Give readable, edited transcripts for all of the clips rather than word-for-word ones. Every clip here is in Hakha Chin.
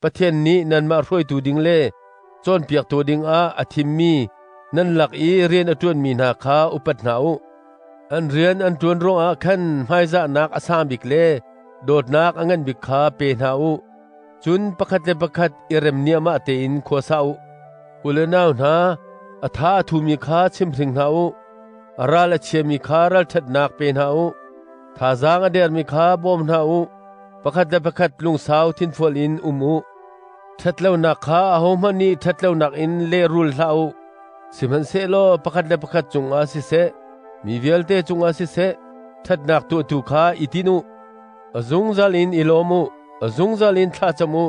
Pathian nih nanmah hruaitu ding le cawnpiaktu dingah a thimmi nan lak i rian a ṭuanmi hna kha upat hna u. An rian an ṭuan ruangah khan hmaizahnak a sang bik le dawtnak a ngan bik kha pe hna u. Cun pakhat le pakhat i rem niahmah tein khua sa u. U le nau hna, a tha a thumi kha chimhring hna u. A ral a chiami kha ralṭhatnak pe hna u. Thazaang a dermi kha bawm hna u. Pakhat le pakhat lungsau thinfual in um u. Ṭhatlonak kha ahohmanh nih ṭhatlonak in lehrul hlah u. Sihmanhsehlaw pakhat le pakhat cungah siseh, mi vialte cungah siseh, ṭhatnak tuahtu kha i tin u. A zungzal in i lawm u, a zungzal in thlacam u.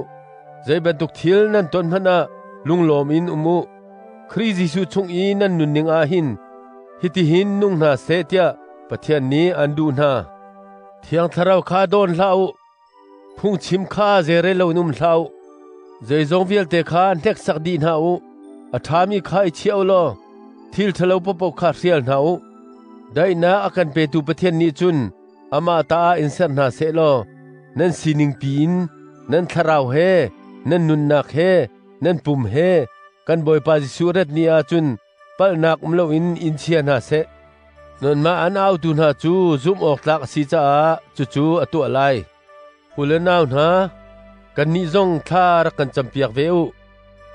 Zei bantuk thil nan ton hmanh ah lunglawm in um u. Khrih Jesuh chung i nan nunning ah hin hitihin nung hna seh tiah Pathian nih an duh hna. Thiang Thlarau kha dawn hlah u. Phungchim kha zeirel lo in um hlah u. Zeizong vialte kha hneksak dih hna u. A ṭhami kha i chiah u law thil ṭhalo paohpaoh kha hrial hna u. Daihnak a kan petu Pathian nih cun amah ta ah in ser hna seh law nan sining piin nan thlarau he nan nunnak he nan pum he kan Bawipa Jesuh rat ni ah cun palhnak um loin in chia hna seh. Nanmah an autu hna cu zumh awk tlak a si caah cucu a tuah lai. U le nau hna, kannih zong thla rak kan campiak ve u.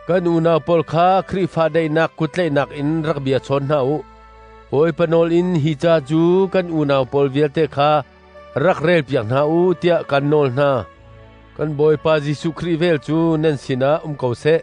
Kan unau pawl kha Khrihfa daihnak kuttlaihnak in rak bia chawn hna u. Bawipa nawl in hi ca cu kan unau pawl vialte kha rak relpiak hna u tiah kan nawl hna. Kan Bawipa Jesuh Khrih vel cu nan sinah um ko seh.